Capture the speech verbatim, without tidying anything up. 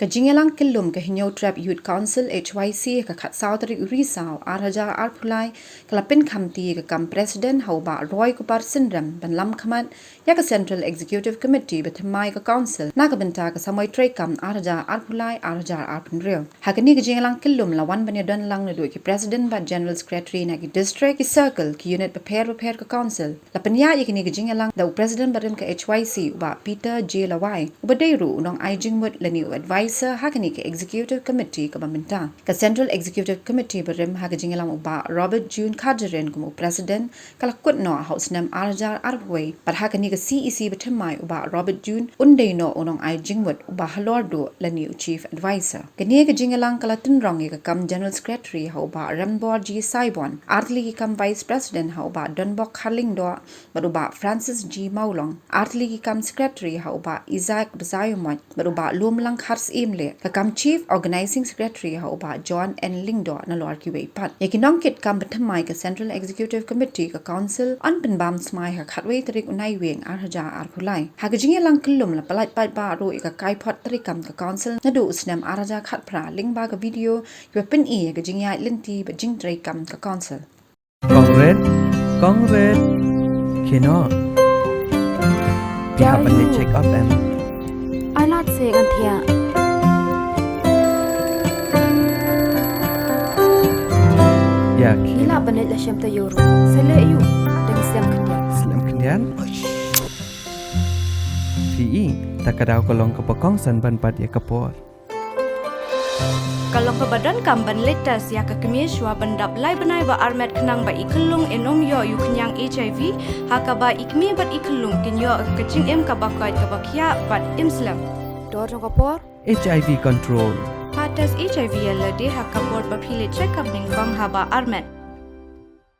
Ka jingïalang kyllum ka Hynñiewtrep Youth Council, H Y C, ka khatsaw tarik u Risaw, ar hajar arphew lai, ka la pynkhamti ïa ka kam president ha u Bah Roy Kupar Synrem ban lam khmat ïa ka Central Executive Committee ba thymmai ka council na ka bynta ka samoi treikam ar hajar arphew lai, ar hajar arphew hynriew. Ha kane ka jingïalang kyllum la wan ban ïadon lang naduh ki president bad general secretary na ki district, ki circle, ki unit bapher bapher ka council. La pynïaid ïa kane ka jingïalang da u president barim ka H Y C, u Bah Peter J Lawai, uba dei ruh u nongai jingmut lane u advisor ha kane ka executive committee kaba mynta. Ka Central Executive Committee barim ha ka jingïalang u Bah Robert June Kharjahrin kum u president, ka la kut noh ha u snem ar hajar arphew wei, bad ha kane ka C E C ba thymmai u Bah Robert June un dei noh u nongai jingmut uba halor duh lane u chief advisor. Kane ka jingïalang ka la tynrong ïa ka kam general secretary ha u Bah Ranbor G Saibon, ar tylli ki kam vice president ha u Bah Donbok Kharlyngdoh bad u Bah Francis G Mawlong, ar tylli ki kam secretary ha u Bah Isaac Bazaiawmoit bad u Bah Lumlang Kharsyiem Leh, ka kam chief organizing secretary ha u Bah John N Lyngdoh, nalor kiwei pat. Ïa ki nongkitkam ba thymmai ka Central Executive Committee ka council yn pynbam smai ha ka khatwei tarik u Naiwieng ar hajar arphew lai. Ha ka jingïalang kyllum la pyllait paidbah ruh ïa ka kaiphod treikam ka council naduh u snem ar hajar khatphra lyngba ka video, kiba pyni ïa ka jingïaid lynti bad jingtreikam ka council. Kong Rit, Kong Rit. Khie noh. Phi hap ban leit check up em? Ai lad se ngan thiah. Ïa, khie. Ngi lah ban leit la shem taïew ruh. Sa leh aïu? Dang slem khyndiat. Slem khyndiat? Phi i, ta ka daw ka long kaba kongsan ban bat ïa ka por. Ka long kaba donkam ban leit test ïa ka kmie shuwa ban dap lai bnai ba armet khnang ba i khyllung in ym ïoh ïa u khñiang H I V, ha kaba i kmie bad i khyllung kin ïoh ka jingim kaba koit kaba khiah bad im slem. Dor jong ka por. H I V control. Pha test H I V ïa lade ha ka por ba phi leit check up nyngkong haba armet.